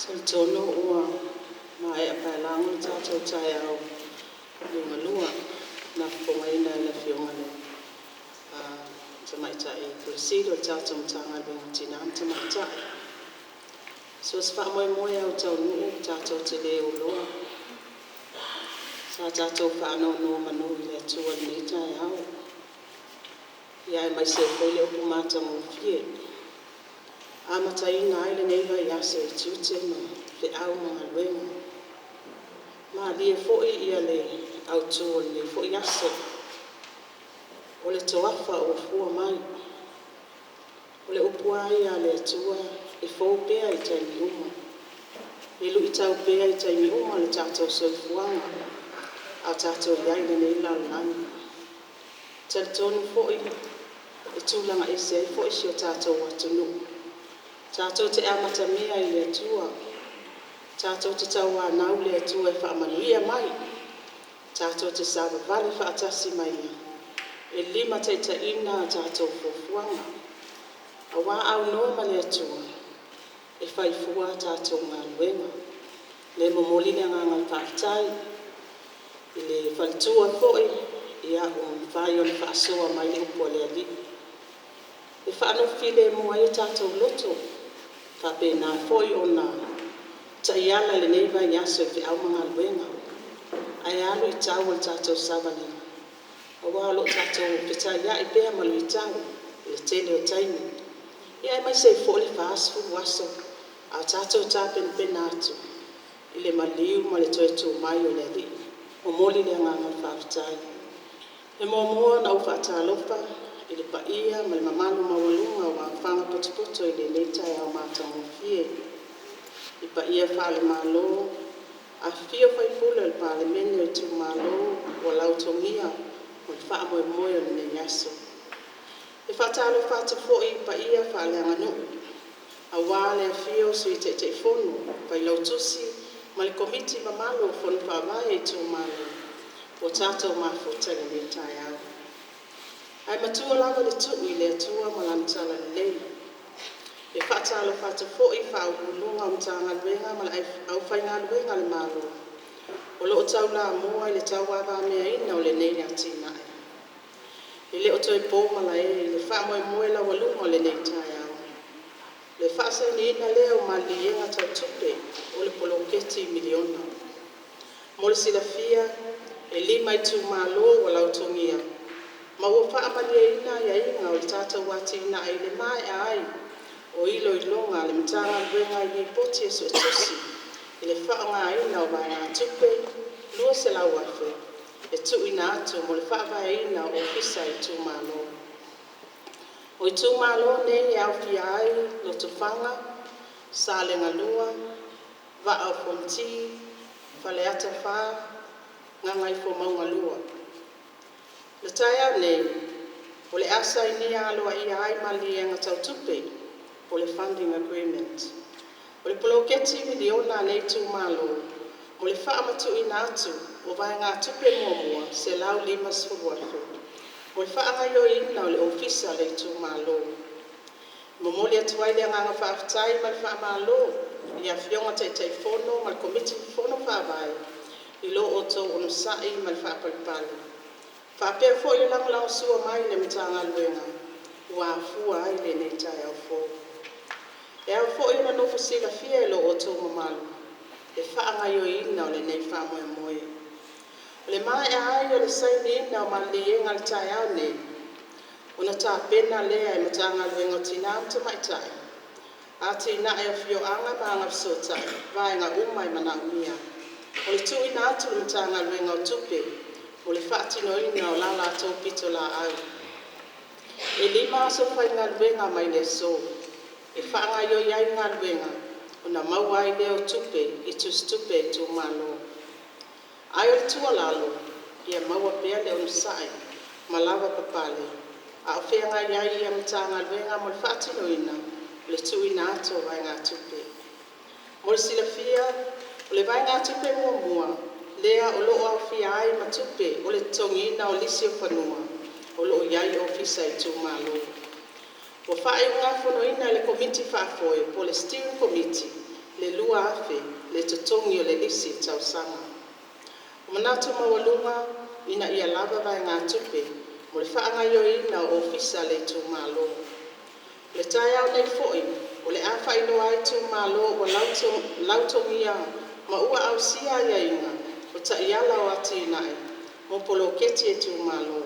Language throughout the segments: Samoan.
Talitonu ua maea paelago le tatou taeao liugalua na fofogaina e le Afioga i le Tamaitai Ofisa Sili o le tatou Matagaluega o Tina ma Tamaitai. So o se faamoemoe lava ua taunuu tatou te le oloa, sa tatou faanonomanu i le Atua i lenei taeao, aemaise ai foi le upu matagofie ua amataina ai lenei vaiaso i tiute ma feau ma galuega. Malie foi le autu o lenei foi aso, o le toafa ua fua mai. O le upu lava ia a le Atua e fou pea i taimi uma, e luitau pea i taimi uma le tatou soifuaga a o tatou i ai i lenei lalolagi. E talitonu foi e tulaga ese ai foi si o tatou atunuu, tatou te amatamea i le Atua, tatou te tauanau le Atua e faamanuia mai, tatou te savavali faatasi ma Ia e limataitaiina a tatou fuafuaga, aua a aunoa ma le Atua e fai fua a tatou galuega. O lea e momoli le agaga o le faafetai i le faletua foi ua mafai ona faasoa mai le upu a le Alii, e faanofo filemu ai o tatou loto, faapena foi ona taiala i lenei vaiaso i feau ma galuega. Ae a luitau o le tatou savaliga? Aua o lo o tatou fetaiai pea ma luitau i le tele o taimi, aemaise ai foi le 40 aso a o tatou tapenapena atu i le maliu ma le toe tu mai o le Alii. E momoli le agaga o le faafetai. E muamua ona ou faatalofa i le paia ma le mamalu maualuga ua aofaga potopoto i lenei taeao matagofie i paia faale-Malo, afifio sui usufono o le Palemene o itumalo ua lautogia mo le faamoemoe o lenei aso. E faatalofa atu foi i paia faaleaganuu aua le afio o Sui Taitaifono, Failautusi ma le Komiti mamalu o Fono Faavae a itumalo ua tatou mafuta i lenei taeao. Ae matua lava le tuu i le Atua ma Lana talalelei. E faatalofa atu foi i Ofisa Sili o Pulega o Matagaluega ma le aufaigaluega a le Malo o lo o taulamua i le tauavameaina o lenei atinae. E le o toe po malae i le faamoemoe laualuga o lenei taeao, le faasainiina lea o Maliliega Tau Tupe o le Poloketi Miliona. Mo le silafia e 5 itumalo ua lautogia ma ua faamalieina aiaiga o le tatou atinae i le maea ai o iloiloga a le Matagaluega i Lipoti a Suetusi i le faaaogaina o vaegatupe $200,000 e tuuina atu mo le faavaeina o Ofisa i itumalo. O itumalo nei e aofia ai Lotofaga, Salega 1, Vaa o Fonoti, Faleata 4, Gagaifomauga 2. O le taeao nei o le a sainia aloaia ai Maliliega Tau Tupe po o le Funding Agreement o le Poloketi Miliona a nei itumalo mo le faamatuuina atu o vaegatupe muamua $150,000 mo le faagaoioiina o le Ofisa o le itumalo. E momoli atu ai le agaga faafetai ma le faamalo i Afioga i Taitaifono ma le Komiti Fono Faavae i lo outou onosai ma le faapalepale, faapea foi le lagolagosua mai i le Matagaluega ua afua ai lenei taeao fou. E ao foi ona nofo silafia e lo outou mamalu le faagaoioiina o lenei faamoemoe. O le maea ai o le sainiga o Maliliega i le taeao nei, ona tapena lea e le Matagaluega o Tina ma Tamaitai, Atinae o Afioaga ma Agafesootai vaega uma e manaomia mo le tuuina atu i le Matagaluega o Tupe mo le faatinoina o la latou pitolaau. E 5 aso faigaluega mai le aso e faagaoioi ai galuega ona maua ai lea o tupe i tusitupe a itumalo. Ae o le tuualalo, ia maua pea le onosai ma lavapapale a o feagai ai ia Matagaluega ma le faatinoina o le tuuina atu o vaegatupe. Mo le silafia o le vaegatupe muamua lea o lo o aofia ai ma tupe o le totogiina o lisi o fanua o lo o i ai Ofisa i itumalo. Ua faaiugafonoina e le Komiti Faafoe po o le Steering Committee le $2,000 le totogi o le lisi i le tausaga. O manatu maualuga ina ia lava vaegatupe mo le faagaoioiina o Ofisa a le Itumalo. O le taeao nei foi o le a faailoa ai Itumalo ua lautogia ma ua ausia aiaiga o Taiala o Atinae mo Poloketi a Itumalo,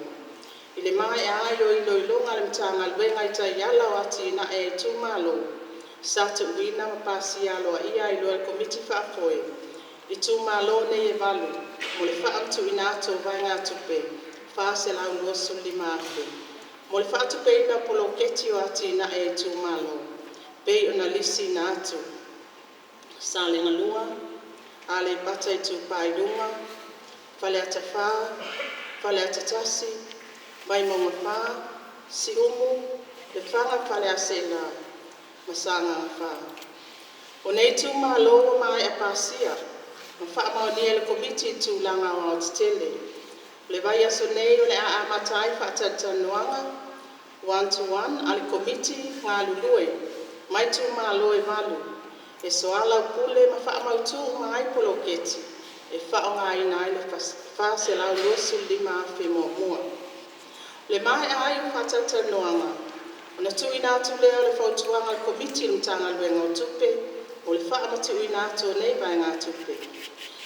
i le maea ai o iloiloga a le Matagaluega i Taiala o Atinae a Itumalo sa tuuina ma pasia aloaia ai loa e le Komiti Faafoe Itumalo nei e 8 mo le faamatuuina atu o vaegatupe $425,000 mo le faatupeina o Poloketi o Atinae a Itumalo e pei ona lisiina atu: Salega 1, Aleipata Itupa i Luga, Faleata 4, Faleata 1, Vaimauga 4, Siumu, Lefaga ma Faleaseela ma Sagaga 4. O nei Itumalo ua maea pasia ma faamaonia e le Komiti i tulaga aoaotetele. O le vaiaso nei o le a amata ai faatalatalanoaga (1 to 1) a le Komiti galulue ma Itumalo e 8 e soalaupule ma faamautu uma ai poloketi e faaaogaina ai le $425,000 muamua. O le maea ai o faatalatalanoaga ona tuuina atu lea o le fautuaga a le Komiti i le Matagaluega o Tupe mo le faamatuuina atu o nei vaegatupe.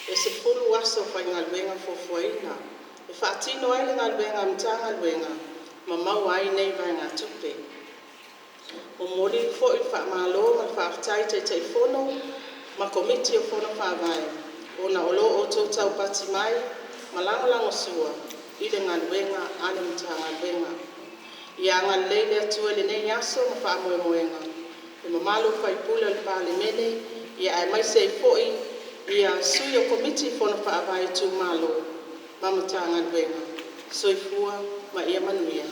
E 10 aso faigaluega fuafuaina e faatino ai le galuega a le Matagaluega ma maua ai nei vaegatupe. Momoli foi le faamalo ma le faafetai i Taitaifono ma Komiti o Fono Faavae ona o lo outou taupati mai ma lagolagosua i le galuega a le Matagaluega. Ia agalelei le Atua i lenei aso ma faamoemoega, le mamalu o sui usufono o le Palemene, aemaise ai foi sui o Komiti o Fono Faavae o Itumalo ma Matagaluega. Soifua ma ia manuia.